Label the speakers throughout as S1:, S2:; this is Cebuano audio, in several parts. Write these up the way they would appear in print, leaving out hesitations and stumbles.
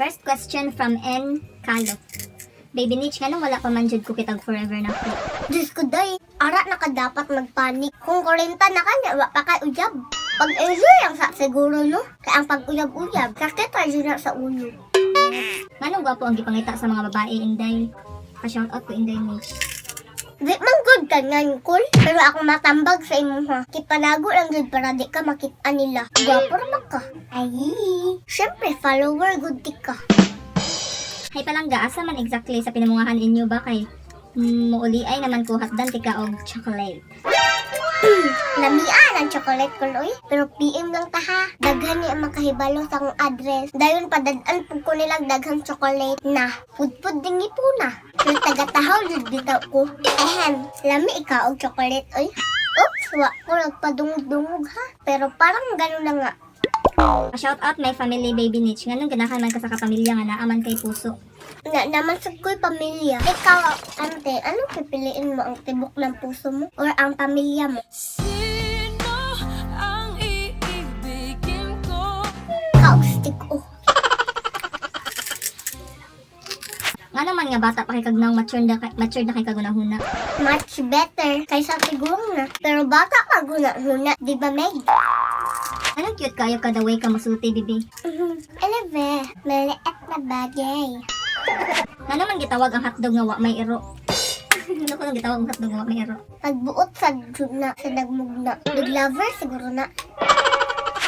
S1: First question from N. Calo. Baby Nitch, nganong wala pa man jud ko kitag forever na ko?
S2: Diyos ko day, ara na ka dapat magpanik. Kung 40 na ka niya, wa pa kay uyab. Pag-enjoy lang sa siguro, no? Kaya ang pag-uyab-uyab, sakit ra jud na sa ulo.
S1: Nganong gwapo ang gipangita sa mga babae, Inday? Pa-shout out ko, Inday Mitch.
S2: Di man good ka nga, cool. Pero ako matambag sa imuha. Kipanago lang jud para di ka makita nila. Gwapo ra man ka. Ay, syempre follower good di ka.
S1: Hay palangga, asa man exactly sa pinamungahan inyo ba kay muuli ay naman ko hatdan tika og chocolate?
S2: Lamian ang chocolate ko, oy. Pero PM lang ta ha. Daghan ni ang makahibalo sa akong address. Dayon padad-an pud ko nilang daghang chocolate na. Pudpud dingi po na. Pero taga-tahaw jud bitaw ko. Ehem, lami ikaw og chocolate, oy. Oops, wa ko nagpadungog-dungog ha. Pero parang ganun na nga.
S1: Pa-shout out my family, Baby Nitch. Nganong ganahan man ka sa kapamilya nga naa man kay puso?
S2: Nga naman sa ko'y pamilya. Ikaw, ante, anong pipiliin mo? Ang tibok ng puso mo? Or ang pamilya mo?
S3: Sino ang iibigin ko?
S2: Kaustik oh.
S1: Ngano man nga bata pa kay kag nawong, mature na kay kagunahuna?
S2: Much better kaysa siguro na. Pero bata ka guna-huna, di ba, Meg?
S1: Anong cute kayo kada way ka masulti, bibi?
S2: Eleve, maliit na bagay.
S1: Ngano man gitawag ang hotdog nga wa may iro? Ano ko nang gitawag ang hotdog nga wa may iro?
S2: Pagbuot sa jud na, sa nagmugna. Big lover siguro na.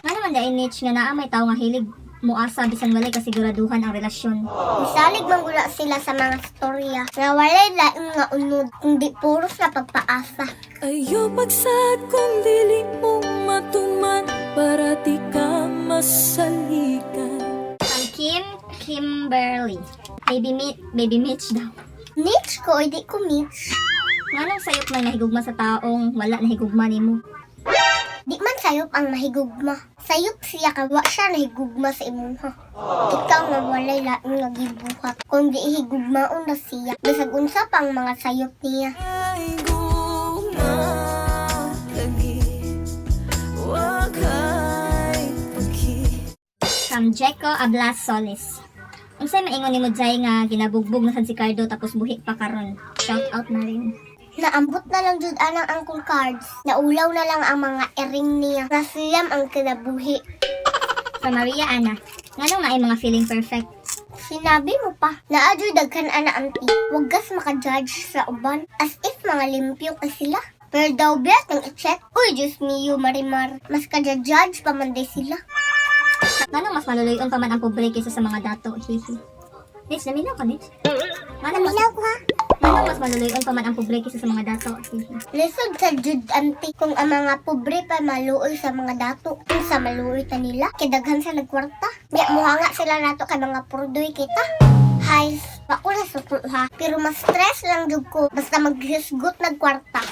S1: Ngano man dai, Nitch, nga naa may tawo nga hilig muasa bisan walay kasiguraduhan ang relasyon?
S2: Misalig manggula sila sa mga storya. Nga walay laing nga unod, kundi puros na pagpaasa.
S3: Ayaw pagsad kung dili mo matuman para di ka masaligan.
S1: From Kim Kimberly. Baby Mitch, Baby Mitch daw.
S2: Mitch ko, hindi ko Mitch.
S1: Nganong sayop man nahigugma sa taong wala nahigugma nimo?
S2: Di man sayop ang mahigugma. Sayop siya ka, wa siya nahigugma sa imuha. Ikaw nga walay laing nga gibuhat. Kung di higugmaon na siya, bisag unsa pa ang mga sayop niya.
S3: Ay guma lagi, wakay paki.
S1: From Jeko Ablas Solis. Unsay maingon nimo, Jai, nga ginabugbog na sad si Cardo tapos buhi pa karon? Shout out na rin.
S2: Naambot na lang jud anang angkong cards. Naulaw na lang ang mga ering niya. Nasiyam ang kinabuhi.
S1: From Maria Ana. Nganong naay mga feeling perfect?
S2: Sinabi mo pa. Naa jud daghan ana, auntie. Wag gas maka-judge sa uban. As if mga limpyo ka sila. Pero daw best nang i-check. Uy, Diyos mio, Marimar. Mas ka-judge pa man day sila.
S1: Nganong mas maluluyon pa man ang pobre kaysa sa mga dato? Hihi. Nitch, naminaw ka, Nitch? Nganong mas,
S2: Naminaw ko ha.
S1: nganong mas maluluyon pa man ang pobre kaysa sa mga dato? Hihi.
S2: Lisod sa jud, auntie, kung ang mga pobre pa maluoy sa mga dato. Kung sa maluoy ta nila, kidaghan sa nagkwarta. Nya muhanga sila nato kay mga purdoy kita. Hay, ako na suko ha. Pero mas stress lang jud ko basta maghisgot nagkwarta.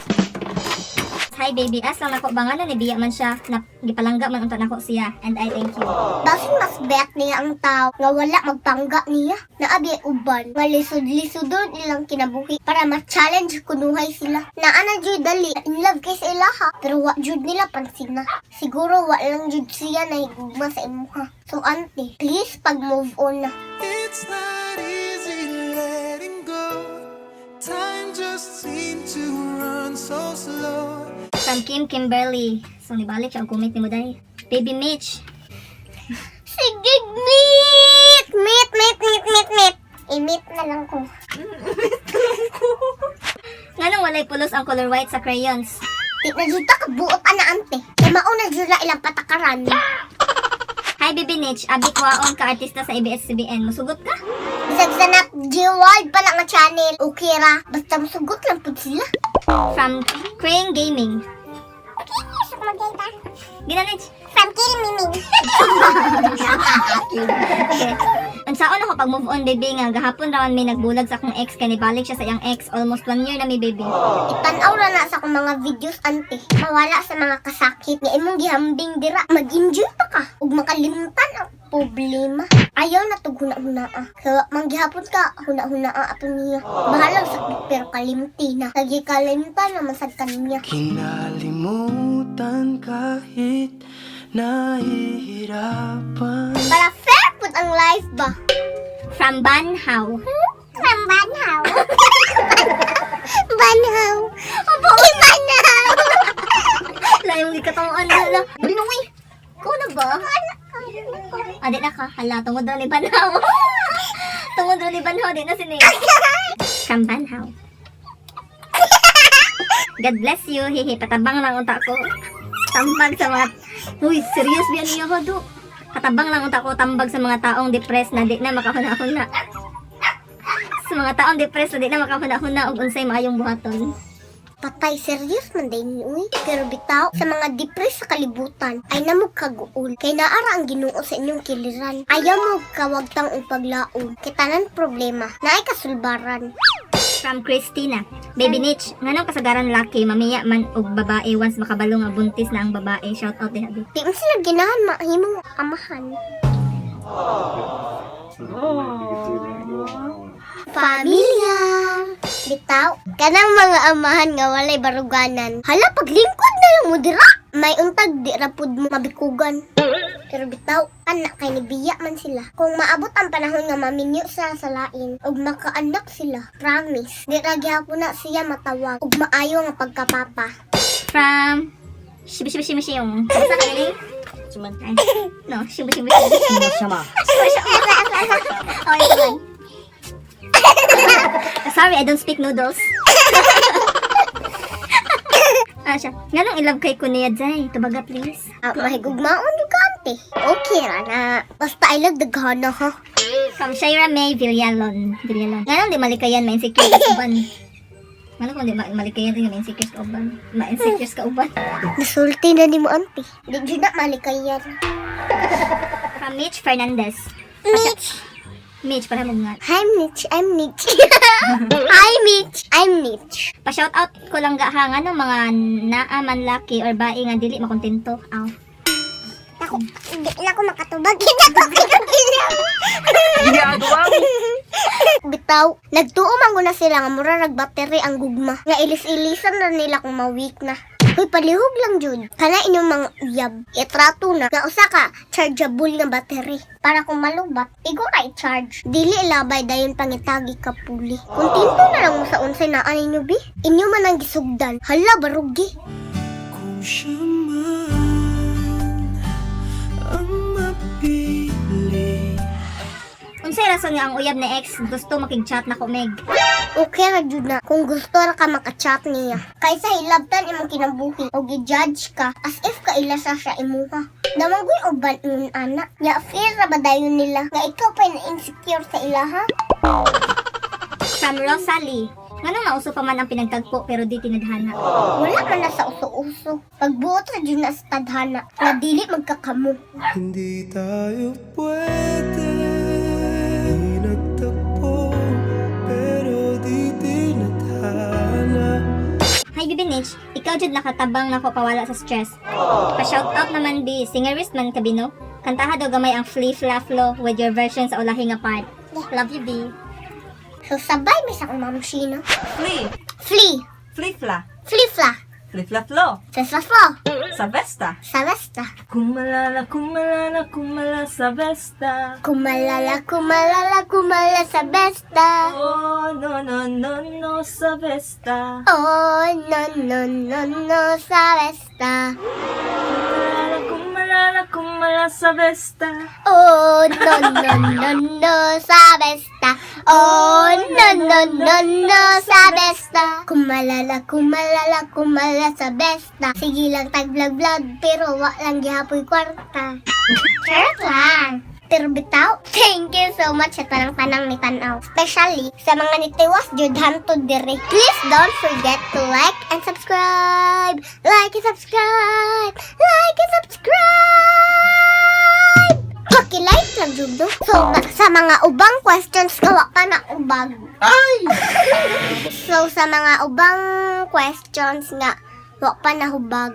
S1: Hi baby, as lang nako ba nga nibiya man siya, na gipalangga man unta nako siya and I thank you.
S2: Basin mas bet niya ang tao nga wala magpangga niya. Naabi uban nga lisod-lisodon ilang kinabuhi para ma-challenge kunuhay sila. Naa na jud dali in love kay sa ilaha pero wa jud nila pansina. Siguro wa lang jud siya nahigugma sa imuha. So auntie, please pag move on na.
S4: It's not easy letting go. Time just seemed to run so slow.
S1: From Kim Kimberly. So nibalik siya og comment nimo dai. Baby Mitch,
S2: Sige, meet! Meet, meet, meet, meet, meet. I-meet na lang ko.
S1: Nganong walay pulos ang color white sa crayons?
S2: Di na jud ta kabuot ana, ante. Kay mao na jud na ilang patakaran.
S1: Hi Baby Mitch, abi kwaon ka artista sa ABS-CBN. Musugot ka?
S2: Bisag sa Nat Geo World pa lang nga channel. Okay ra. Basta musugot lang pud sila.
S1: From Crane Gaming. Gina, Mitch.
S2: From Kill Miming.
S1: Okay. Unsaon ako pag move on, baby, nga gahapon raman may nagbulag sa akong ex kay nibalik siya sa iyang ex, almost one year na mi, baby?
S2: Ipan-aw ra na sa akong mga videos, ante. Mawala sa mga kasakit nga imong gihambing dira. Mag-enjoy pa ka ug makalimtan ang problema. Ayaw na tug huna-hunaa. Kaya manggihapon ka huna-hunaa ato niya. Bahalang sakit pero kalimti na. Lagi kalimtan naman sad kaniya.
S4: Kinalimutan kahit nahihirapan.
S2: Para fair pud ang life ba?
S1: From Banhaw.
S2: From Banhaw. Banhaw. Opo. Banhaw.
S1: Wala yung gikatawan na la. Binuwi. Ko na ba? Ah, di na ka. Hala, tungod daw ni Banhaw. Tungod daw ni Banhaw, di na sini. From Banhaw. God bless you. Hihi, patabang lang unta ko. Tambag sa mga... Uy, serious biyan niyo ko, do. Katabang lang unta ko tambag sa mga taong depressed na di na makahuna-huna. Sa mga taong depressed na di na makahuna-huna og unsay maayong buhaton.
S2: Patay, serious man din uy. Pero bitaw, sa mga depressed sa kalibutan, ay namog kaguol. Kay naara ang Ginoo sa inyong kiliran. Ayaw mo kawagtang og paglaom. Kay tanan problema, naay kasulbaran.
S1: From Christina. Baby Nitch, nganong kasagaran laki, mamiya man og babae once makabalo nga buntis na ang babae. Shout out diha bi.
S2: Di mo sila ginahan mahimong amahan. Pamilya. Bitaw, kanang mga amahan nga walay baruganan. Hala, paglingkod na lang mo dira. May untag di ra pud mo mabikugan. Pero bitaw, anak kay nibiya man sila. Kung maabot ang panahon nga maminyo sa salain ug makaanak sila, promise, di ra gihapon na siya matawag ug maayo nga pagkapapa.
S1: From Shibu Shibu Shibu Shiyong. Basta ka galing? Ay, no, Shibu Shibu Shibu.
S5: Sama.
S1: Okay, come on. Sorry, I don't speak noodles. Ah, siya. Nganong in love kay ko niya, Jay? Tubaga, please.
S2: Ah, mahigugmaon yung kante. Okay ra na. Basta I love daghana ha.
S1: From Shaira May Villalon. Villalon. Nganong di malikayan, ma-insecure ka sa uban. Ngano kung di malikayan rin, ma-insecure ka uban. Ma-insecure ka uban.
S2: Nasulti na ni mo ante. Di jud na malikayan.
S1: From Mitch Fernandez.
S2: Mitch.
S1: Mitch, para mo nga.
S2: Hi Mitch, I'm Mitch. Hi Mitch, I'm Mitch.
S1: Pa-shout out ko lang ga ha, ngano mga naa man laki or bae nga dili makontento. Aw.
S2: Ako, hindi na ako makatubag. Hindi ako kinakilap.
S5: Ginagawa mo.
S2: Bitaw, nagtuo man guna sila nga mura rag battery ang gugma. Nga ilis-ilisan na nila kung ma-weak na. Hoy, palihog lang jud. Kana inyong mga uyab, itrato na nga usa ka chargeable nga battery para kung malubat, igo ra i-charge. Dili labay dayon pangitagi ka puli. Kontento na lang mo sa unsay naa ninyo bi. Inyo man ang gisugdan. Hala barugi.
S4: Kung siya man ang mapili.
S1: Unsay rason nga ang uyab ni ex gusto makig-chat na ko, Meg?
S2: Okay ra jud na kung gusto ra ka maka-chat niya. Kaysa hilabtan imong kinabuhi o gi-judge ka as if kaila sa siya imuha. Namanggoy uban ingon ana. Nya feel ra ba dayon nila nga ikaw pa na insecure sa ilaha?
S1: From Rosalie. Nganong nauso pa man ang pinagtagpo pero di tinadhana?
S2: Wala man na sa uso-uso. Pagbuot ra jud na sa tadhana nga dili magkakamo.
S4: Hindi tayo pwede. Di nagtagpo, pero di tinadhana.
S1: Hi, Bibi Nitch. Ikaw jud nakatabang nako pawala sa stress. Pa-shout out naman bi, singerist man kabino. Kantaha daw gamay ang Flea Fla Flo with your version sa ulahi nga part. Love you, B.
S2: So sabay mi sa akong Ma'am Sheena.
S5: Flea.
S2: Flea,
S5: Flea-fla.
S2: flea-fla,
S5: Flea-fla-flo.
S2: fla-fla,
S5: Sa Vesta.
S2: sa besta.
S5: Kumalala, kumalala, kumala sa Vesta.
S2: Kumalala, kumalala, kumala sa besta.
S5: Oh, no, no, no, no, sa Vesta.
S2: Oh, no, no, no, no, sa besta.
S5: Kumalala, kumalala, kumala sa Vesta.
S2: Oh, no, no, no, no, sa besta. Oh, no, no, no, no, sa besta. Kumalala, kumalala, kumala sa besta. Sige lang tag-vlog-vlog, pero wa lang gihapoy kwarta. Charot lang. Pero bitaw, thank you so much sa tanang-tanang ni Tanaw. Especially sa mga nitiwas jud hantod diri. Please don't forget to like and subscribe. Like and subscribe. Like and subscribe. Paki-like lang jud do. So, sa mga ubang questions gawa pa na ubag.
S4: Ay!
S2: So, sa mga ubang questions nga wa pa nahubag.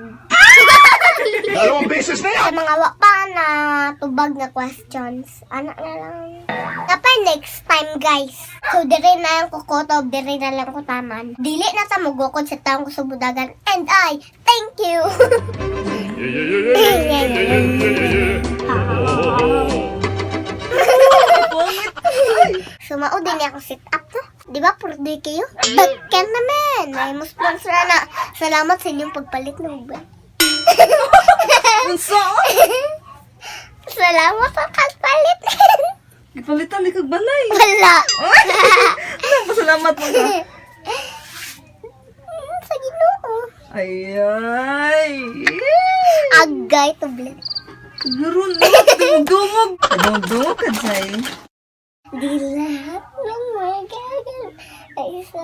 S6: 2 beses na yan!
S2: Sa mga wa pa na tubag na questions. Anak na lang. Kapag next time, guys. So, dire na lang ko kotob, dire na lang ko taman. Dili na ta mugukod sa taong kusubudagan. And I, thank you!
S6: Yeah.
S5: Pungit.
S2: So mao din ako sit up no. Di ba purdoy kayo? Ba't naman? Ay mo sponsor na. Salamat sa inyong pagpalit ng uban.
S5: Unsa?
S2: Salamat sa pagpalit.
S5: Gipalitan ni kag balay.
S2: Wala.
S5: Ano, pasalamat mo ka.
S2: Sa Ginoo.
S5: Ay, ay.
S2: Agay to blend.
S5: Kagaro na. Dumog-dumog. Dumog-dumog ka, Jai.
S2: Di lahat ng magaganda ay isa.